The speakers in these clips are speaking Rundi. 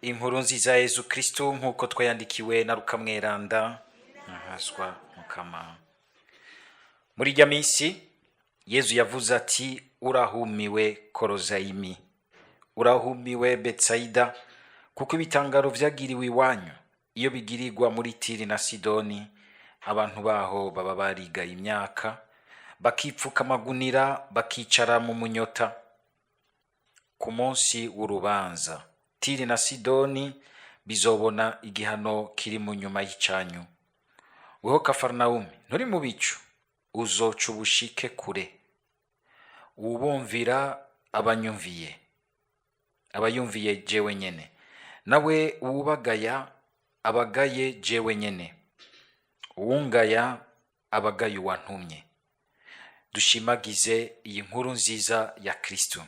Inkuru nziza ya Yezu Kristo nk'uko twayandikiwe na Luka Mweranda. Ahazwa Mukama. Muri irya minsi Yezu yavuze ati: "Urahumiwe Korozayimi, urahumiwe Betsayida, kuko ibitangaro vyagiriwe iwanyu iyo bigirirwa muri Tiri na Sidoni, abantu baho baba barigaye imyaka, bakipfuka amagunira, bakicara mu munyota. Ku munsi w'urubanza Tiri na Sidoni bizobona igihano kiri mu nyuma y'icanyu. Weho Kafarinawumi, nturi mu bicu, uzoca ubushike kure. Uwubumvira abanyumviye, abayumviye jewe nyene, nawe uwubagaya abagaye jewe nyene, uwungaya abagaye uwantumye." Dushimagize iyi nkuru nziza ya Kristo.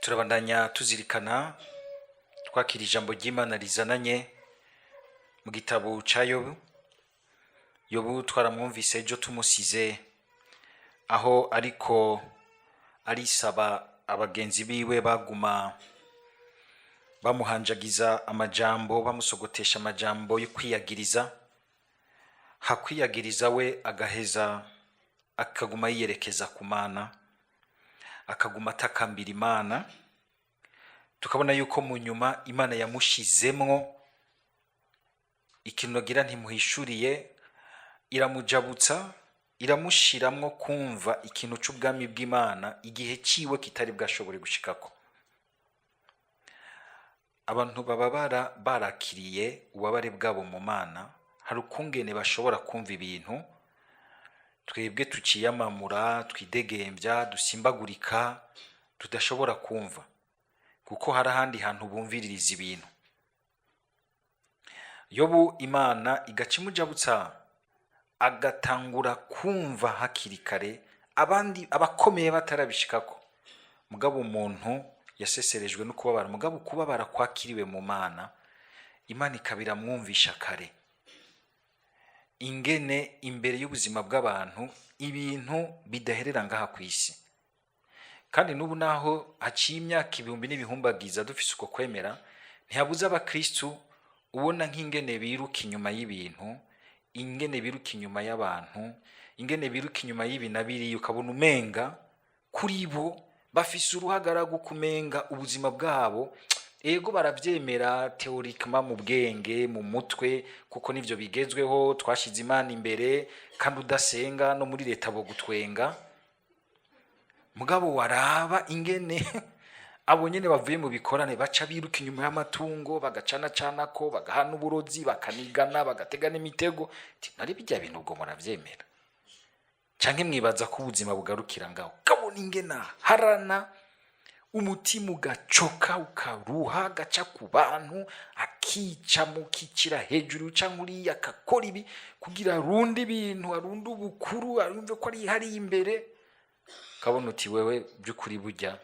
Turabandanya tuzirikana, twakira ijambo ry'Imana rizananye mu gitabo ca Yobu. Yobu twaramwumvise ejo tumusize aho, ariko arisaba abagenzi biwe baguma bamuhanjagiza amajambo, bamusogotesha amajambo yo kwiyagiriza. Hakwiyagiriza we agaheza akaguma yiyerekeza ku Mana, akaguma atakambira Imana. Tukabona yuko mu nyuma Imana yamushizemwo ikintu agira ntimuhishuriye, iramujabutsa, iramushiramwo kumva ikintu c'ubwami bw'Imana igihe ciwe kitari bwashobore gushikako. Abantu bababara barakiriye ububabare bwabo mu Mana, hari ukungene bashobora kumva ibintu twebwe tuciyamamura, twidegembya, dusimbagurika, tudashobora kumva, kuko hari ahandi hantu bumviririza ibintu. Yobu Imana igaca imujabutsa, agatangura kumva hakiri kare abandi abakomeye batarabishikako. Mugabo umuntu yaseserejwe no kubabara, mugabo kubabara kwakiriwe mu Mana, Imana ikabiramwumvisha kare ingene imbere y'ubuzima bw'abantu ibintu bidaherera ngaha ku isi. Kandi n'ubu naho haciye imyaka ibihumbi n'ibihumbagiza dufise uko kwemera, ntihabuze abakristu ubona nk'ingene biruka inyuma y'ibintu, ingene biruka inyuma y'abantu, ingene biruka inyuma y'ibi na biriya, ukabona umenga kuri bo bafise uruhagaragu, kumenga ubuzima bwabo ego baravyemera théoriquement, mu bwenge, mu mutwe, kuko nivyo bigezweho, twashize Imana imbere, kandi udasenga no muri leta bo gutwenga. Mugabo waraba ingene abo nyene bavuye mu bikorane baca biruka inyuma y'amatungo, bagacanacanako, bagahana uburozi, bakanigana, bagatega n'imitego. Ati: "Nari bijya bintu ubwo muravyemera, canke mwibaza ko ubuzima bugarukira ngaho?" Kabona ingena harana umutima ugacoka, ukaruha, agaca ku bantu, akica mukikira hejuru canke uriya akakora ibi kugira arunde ibintu, arunde ubukuru, arumve ko ari hari imbere. Kabona uti: "Wewe by'ukuri burya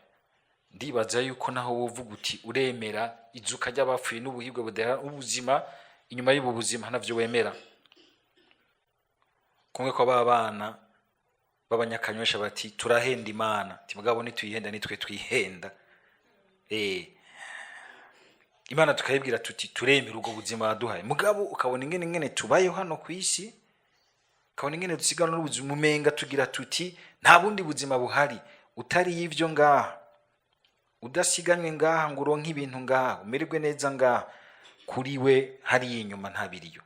ndibaza yuko naho wovuga uti uremera izuka ry'abapfuye n'ubuhigwe budahera, ubuzima inyuma y'ubu buzima, ntavyo wemera." Kumwe kwa ba bana b'abanyakanywesha bati: "Turahenda Imana." Ati: "Mugabo ntituyihenda, nitwe twihenda." Imana tukayibwira tuti: "Turemera ubwo buzima waduhaye." Mugabo ukabona ingene tubayeho hano ku isi, ukabona ingene dusigana n'ubuzima, umenga tugira tuti nta bundi buzima buhari utari y'ivyo ngaha, udasiganywe ngaha ngo uronke ibintu ngaha, umererwe neza ngaha. Kuri we hariya inyuma nta biriyo,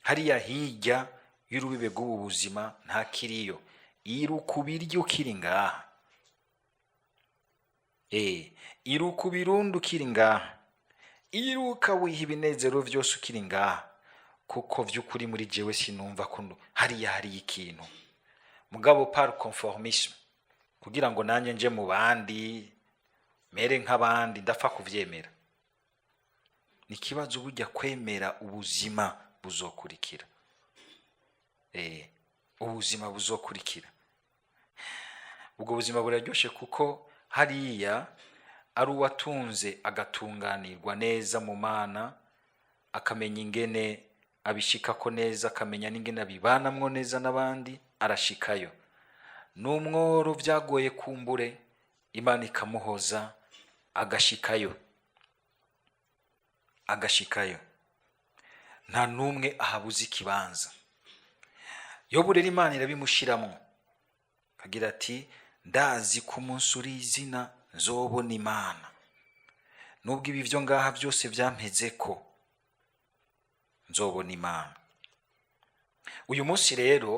hariya hirya y'urubibe rw'ubu buzima nta kiriyo. Iruka ubirya ukiri ngaha, iruka ubirundi ukiri ngaha, iruka wiha ibinezero vyose ukiri ngaha, kuko vy'ukuri muri jewe sinumva ko hariya hariyo ikintu. Mugabo par conformisme, kugira ngo nanjye nje mu bandi, mere nk'abandi, ndapfa kuvyemera. Ni ikibazo burya kwemera ubuzima buzokurikira. Ubuzima buzokurikira, ubwo buzima buraryoshe, kuko hariya ari uwatunze agatunganirwa neza mu Mana, akamenya ingene. Abishikako neza, akamenya n'ingene abibanamwo neza n'abandi, arashikayo. N'umworo vyagoye kumbure, Imana ikamuhoza agashikayo, agashikayo. Nta n'umwe ahabuze ikibanza. Yobu rero Imana irabimushiramwo, akagira ati: "Ndazi ko umunsi uri izina nzobona Imana, nubwo ibi vyo ngaha byose vyampezeko, nzobona Imana." Uyu munsi rero,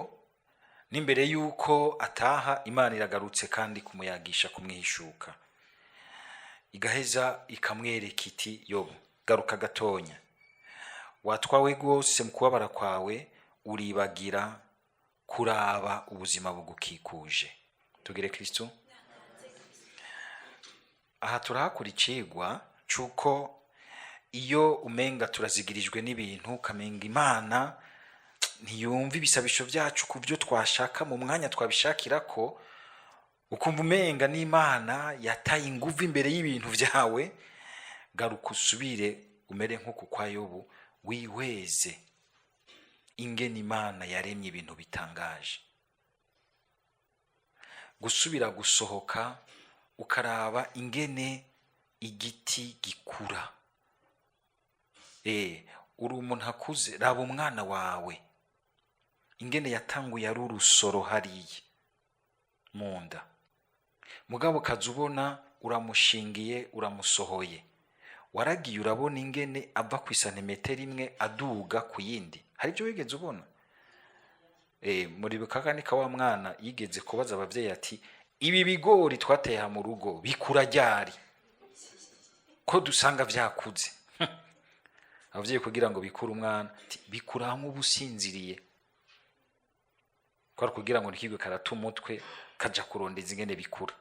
n'imbere y'uko ataha, Imana iragarutse kandi kumuyagisha, kumwihishuka, igaheza ikamwereka iti: "Yobu, garuka gatonya. Watwawe rwose mu kubabara kwawe, uribagira kuraba ubuzima bugukikuje." Tugire Kristo. Aha turahakura icigwa c'uko iyo umenga turazigirijwe n'ibintu, ukamenga Imana ntiyumva ibisabisho byacu ku byo twashaka mu mwanya twabishakirako, ukumva umenga n'Imana yataye inguvu imbere y'ibintu vyawe, garuka usubire umere nk'uku kwa Yobu, wihweze ingene Imana yaremye ibintu bitangaje. Gusubira gusohoka ukaraba ingene igiti gikura. Uri umuntu akuze, raba umwana wawe ingene yatanguye ari urusoro hariya mu nda, mugabo ukaza ubona uramushingiye, uramusohoye, waragiye urabona ingene ava ku isantimetero imwe aduga ku yindi. Hari ibyo wigeze ubona? Muribuka kandi ka wa mwana yigeze kubaza abavyeyi ati: "Ibi bigori twateye aha mu rugo bikura ryari, ko dusanga vyakuze?" Abavyeyi kugira ngo bikure umwana ati: "Bikura hamwe uba usinziriye." Kwari kugira ngo ntikigwe karata umutwe kaja kurondeza ingene bikura,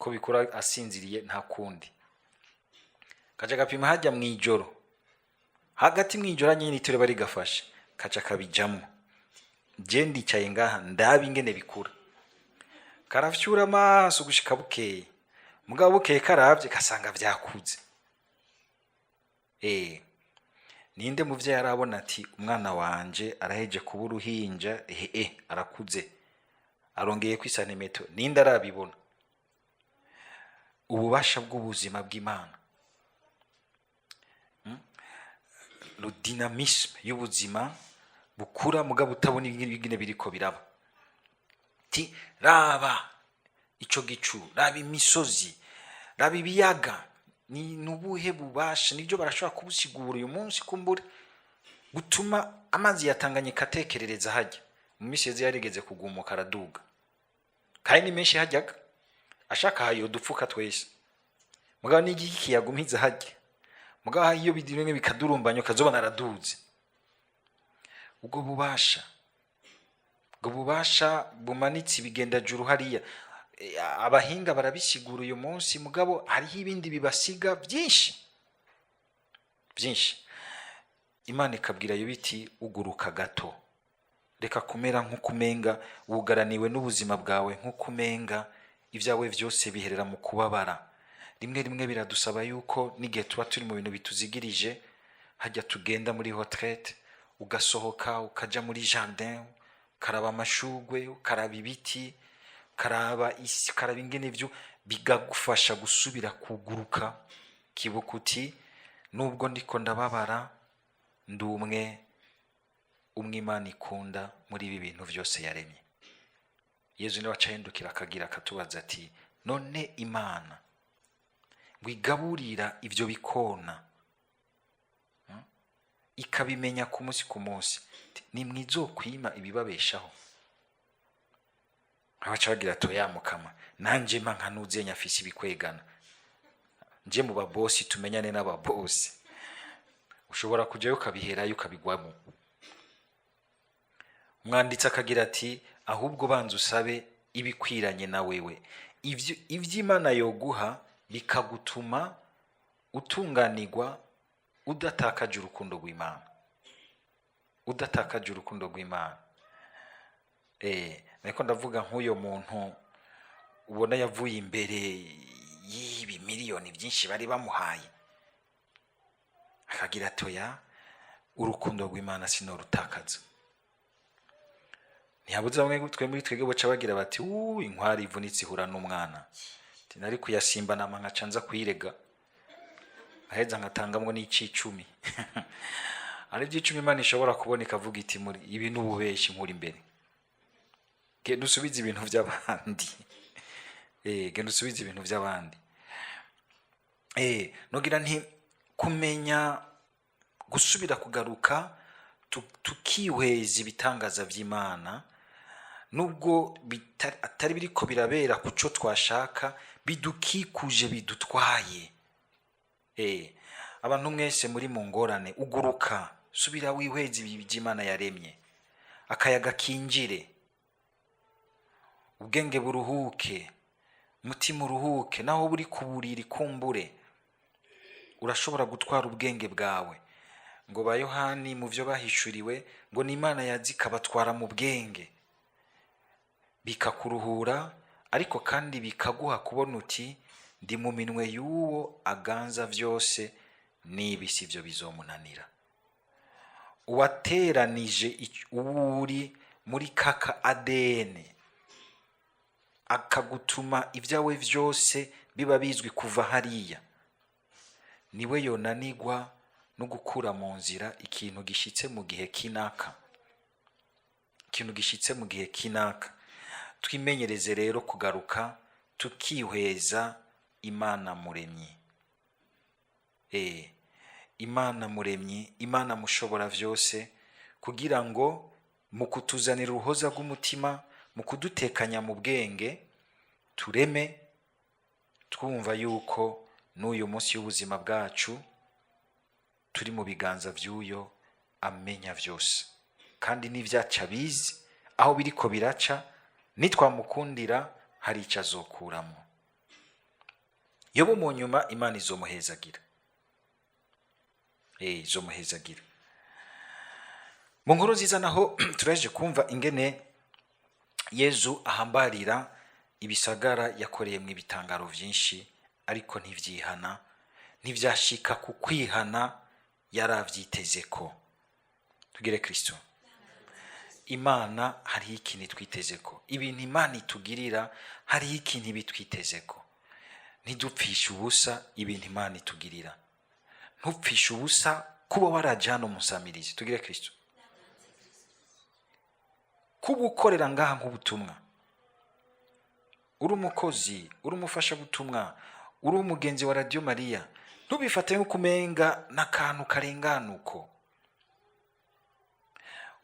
ko bikura asinziriye, nta kundi. Kaja gapima hajya mw'ijoro, hagati mw'ijoro nyine itiro bari gafashe, kaca kabijamwo: "Je ndicaye ngaha ndabe ingene bikura." Karafyura amaso gushika bukeye, mugabo bukeye karavye kasanga vyakuze. Ninde muvyeyi arabona ati: "Umwana wanje araheje kuba uruhinja, ehe, arakuze, arongeye ko isantimetero"? Ninde arabibona? Ububasha bw'ubuzima bw'Imana, Le dynamisme y'ubuzima bukura mugabo utabona ingene biriko biraba. Ti raba ico gicu, raba imisozi, raba ibiyaga, ni nubuhe bubasha? Nibyo barashobora kubusigura uyu munsi kumbure gutuma amazi ya Tanganyika atekerereza hajya. Mu minsi yeze yarigeze kugumuka araduga, kandi ni menshi hajyaga ashaka hayo dupfuka twese, mugabo n'igiki kiyagumiza hajya? Mugabo iyo bimwe bikadurumbanya, ukazobona araduze. Ubwo bubasha bumanitse ibigendajuru hariya, abahinga barabisigura uyu munsi, mugabo hariho ibindi bibasiga byinshi byinshi. Imana ikabwira yo biti: "Uguruka gato, reka kumera nk'ukumenga wugaraniwe n'ubuzima bwawe, nk'ukumenga ibyawe byose biherera mu kubabara." Rimwe rimwe biradusaba yuko n'igihe tuba turi mu bintu bituzigirije, hajya tugenda muri retraite, ugasohoka ukaja muri jardin, ukaraba amashugwe, ukaraba ibiti, ukaraba isi, ukaraba ingene ivyo bigagufasha gusubira kuguruka. Kibuka uti: "Nubwo ndiko ndababara, ndi umwe umwe Imana ikunda muri ibi bintu vyose yaremye." Yezu niwe aca ahindukira akagira akatubaza ati: "None Imana wigaburira ivyo bikona, ikabimenya ku munsi ku munsi, nimwizokwima ibibabeshaho?" Abaca bagira ati: "Oya Mukama, nanje mpa nka nuzenya afise ibikwegana, nje mu babosi, tumenyane n'ababosi." Ushobora kujyayo ukabiherayo, ukabigwamo. Umwanditsi akagira ati: "Ahubwo banza usabe ibikwiranye na wewe, ivyo ivy'Imana yoguha bikagutuma utunganirwa, udatakaje urukundo rw'Imana, udatakaje urukundo rw'Imana." Ariko ndavuga nk'uyo muntu ubona yavuye imbere y'ibi miliyoni byinshi bari bamuhaye, akagira ati: "Oya, Urukundo rw'Imana sinorutakaza. Ntihabuze bamwe twe muri twebwe baca bagira bati: "Uu, inkwari ivunitse ihura n'umwana." Ati: "Nari kuyasimba nama nkaca nza kuyirega, aheza nkatangamwo n'icicumi." Ari iby'icumi Imana ishobora kubona ikavuga iti: "Muri ibi n'ububeshi, nkuri imbere, genda usubize ibintu by'abandi." Genda usubize ibintu by'abandi. Nogira nti kumenya gusubira kugaruka tukihweza ibitangaza by'Imana, nubwo atari biriko birabera ku co twashaka, bidukikuje, bidutwaye. Abantu mwese muri mu ngorane, uguruka, subira wihweze ibi by'Imana yaremye, akayaga kinjire, ubwenge buruhuke, umutima uruhuke. Naho buri ku buriri, kumbure urashobora gutwara ubwenge bwawe. Ngo ba Yohani mu byo bahishuriwe, ngo ni Imana yaza ikabatwara mu bwenge, bikakuruhura, ariko kandi bikaguha kubona uti: "Ndi mu minwe y'uwo aganza vyose, n'ibi si byo bizomunanira." Uwateranije uwo uri muri kaka ADN, akagutuma ibyawe vyose biba bizwi kuva hariya, niwe yonanigwa no gukura mu nzira ikintu gishitse mu gihe kinaka, ikintu gishitse mu gihe kinaka. Twimenyereze rero kugaruka tukihweza Imana Muremyi, Imana Muremyi, Imana Mushobora vyose, kugira ngo mu kutuzanira uruhoza rw'umutima, mu kudutekanya mu bwenge, tureme twumva yuko n'uyu munsi w'ubuzima bwacu turi mu biganza vy'uyo amenya vyose, kandi n'ivyaca bizi aho biriko biraca. Nitwamukundira, hari ico azokuramo. Yobu mu nyuma Imana izomuhezagira, izomuhezagira. Mu nkuru nziza naho turaje kumva ingene Yezu ahambarira ibisagara yakoreyemwo ibitangaro vyinshi, ariko ntivyihana, ntivyashika ku kwihana yaravyitezeko. Tugire Kristo. Imana hariho ikintu itwitezeko. Ibintu Imana itugirira, hariho ikintu ibitwitezeko. Ntidupfishe ubusa ibintu Imana itugirira. Ntupfishe ubusa kuba waraje hano musamirizi. Tugire Kristo. Kuba ukorera ngaha nk'ubutumwa, uri umukozi, uri umufashabutumwa, uri umugenzi wa Radiyo Mariya, ntubifate nk'uko umenga n'akantu karengana uko.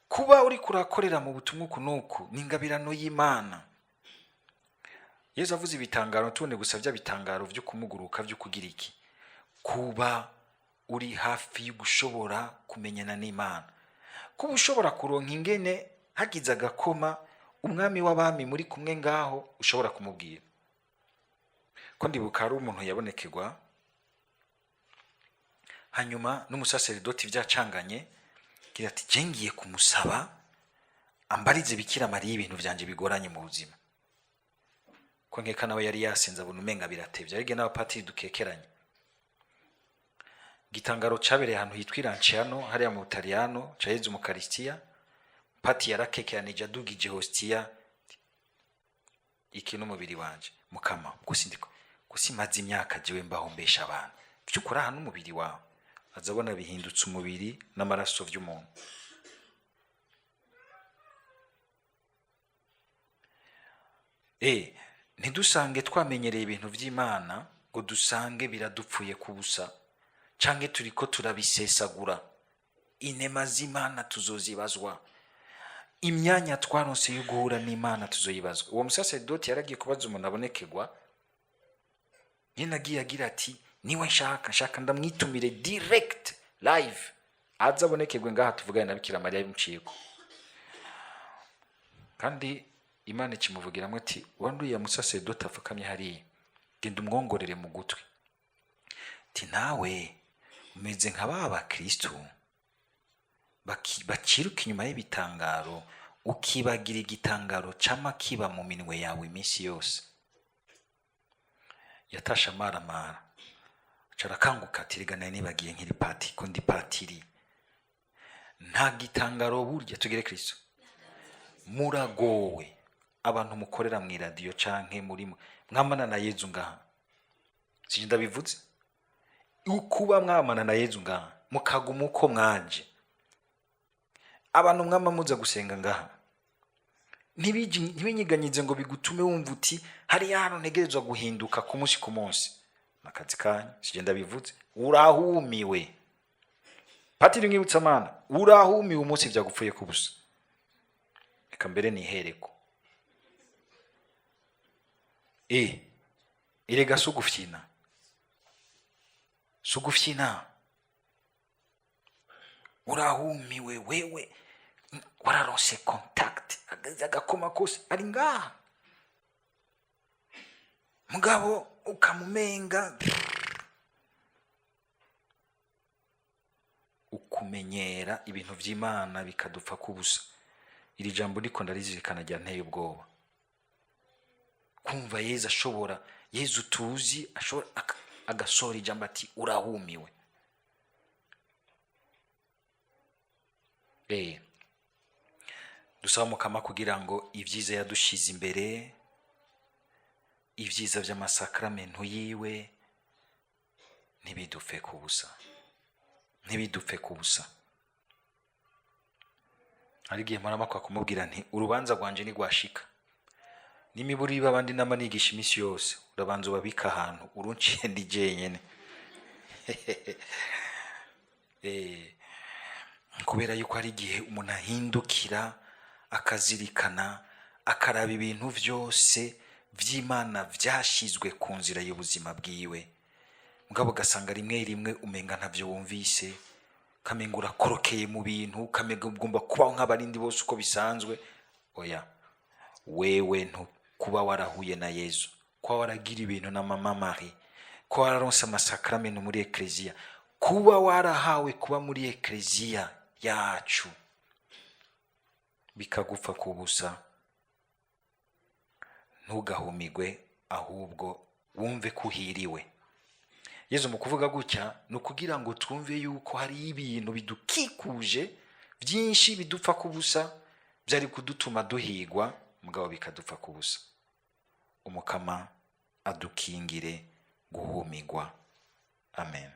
Kuba uriko urakorera mu butumwa uku n'uku ni ingabirano y'Imana. Yezu avuze ibitangaro, tubone gusa bya bitangaro vyo kumuguruka, vyo kugira iki, kuba uri hafi y'ugushobora kumenyana n'Imana, kuba ushobora kuronka ingene hagize agakoma, umwami w'abami muri kumwe ngaho, ushobora kumubwira ko. Ndibuka hari umuntu yabonekerwa, hanyuma n'umusaseridoti vyacanganye, agira ati: "Je ngiye kumusaba ambarize Bikira Mariya ibintu vyanje bigoranye mu buzima." Ko nkeka nawe yari yasenze, abona umenga biratevye, ariko n'abapatiri dukekeranye. Igitangaro cabereye ahantu hitwa Iranciano, hariya mu Butaliyano, ca Yezu Mukarisitiya. Pati yarakekeranije, adugije hostiya: "Iki n'umubiri wanje, Mukama, gusa ndiko gusa imaze imyaka jewe mbaho mbesha abantu, vy'ukuri aha n'umubiri wawe?" Azabona bihindutse umubiri n'amaraso vy'umuntu. Ntidusange twamenyereye ibintu vy'Imana ngo dusange biradupfuye kubusa, canke turiko turabisesagura. Inema z'Imana tuzozibazwa, imyanya twaronse yo guhura n'Imana tuzoyibazwa. Uwo musaseredoti yaragiye kubaza umuntu abonekerwa nyine, agiye agira ati: "Niwe nshaka, nshaka ndamwitumire direct live, aze abonekerwe ngaha, tuvugane na Bikira Mariya bimuciyeko." Kandi Imana ikimuvugiramwo ati: "Wanduriya musaseredoti apfukamye hariya, genda umwongorere mu gutwi." Ati: "Nawe umeze nka ba bakristu baciruka inyuma y'ibitangaro, ukibagira igitangaro cama kiba mu minwe yawe iminsi yose." Yatashe amaramara, aca arakanguka ati: "Rega nari nibagiye nkiri pati ko ndi patiri." Nta gitangaro burya tugere Kristo. Muragowe abantu mukorera mu iradiyo canke muri mwamana na Yezu ngaha. Sinje ndabivuze, ukuba mwamana na Yezu ngaha mukaguma uko mwaje, abantu mwama muza gusenga ngaha, ntibinyiganyize ngo bigutume wumva uti hariya hantu ntegerezwa guhinduka ku munsi ku munsi. Nakazi kanyu, sije ndabivuze. Urahumiwe patiri mwibutsamana, urahumiwe umunsi vyagupfuye kubusa. Reka mbere nihereko erega si ugufyina, si ugufyina. Urahumiwe wewe wararonse contact, agakoma kose ari ngaha, mugabo ukamumenga ukumenyera ibintu vy'Imana bikadupfa kubusa. Iri jambo ndiko ndarizirikana ryanteye ubwoba. Kumva Yezu ashobora, Yezu tuzi ashobora agasohora ijambo ati urahumiwe. Dusaba Mukama kugira ngo ibyiza yadushize imbere, ibyiza by'amasakramentu yiwe ntibidupfe kubusa, ntibidupfe kubusa. Hari igihe mpora kwa kumubwira nti urubanza rwanje ntigwashika, n'imiburi y'abandi nama nigisha iminsi yose, urabanza ubabika ahantu urunciye ndi jenyene. Kubera yuko hari igihe umuntu ahindukira akazirikana akaraba ibintu vyose vy'Imana vyashizwe ku nzira y'ubuzima bwiwe, mugabo ugasanga rimwe rimwe umenga ntavyo wumvise, ukamenga urakorokeye mu bintu, ukamenga ugomba kubaho nk'abarindi bose uko bisanzwe. Oya, wewe kuba warahuye na Yezu, kuba waragira ibintu na Mama Marie, kuba wararonse amasakramentu muri Eklezia, kuba warahawe kuba muri Eklezia yacu, bikagupfa kubusa. Ntugahumigwe, ahubwo wumve ko uhiriwe. Yezu mu kuvuga gutya ni ukugira ngo twumve yuko hari ibintu bidukikuje byinshi bidupfa kubusa, byari kudutuma duhigwa, mugabo bikadupfa kubusa. Umukama adukingire guhumigwa. Amen.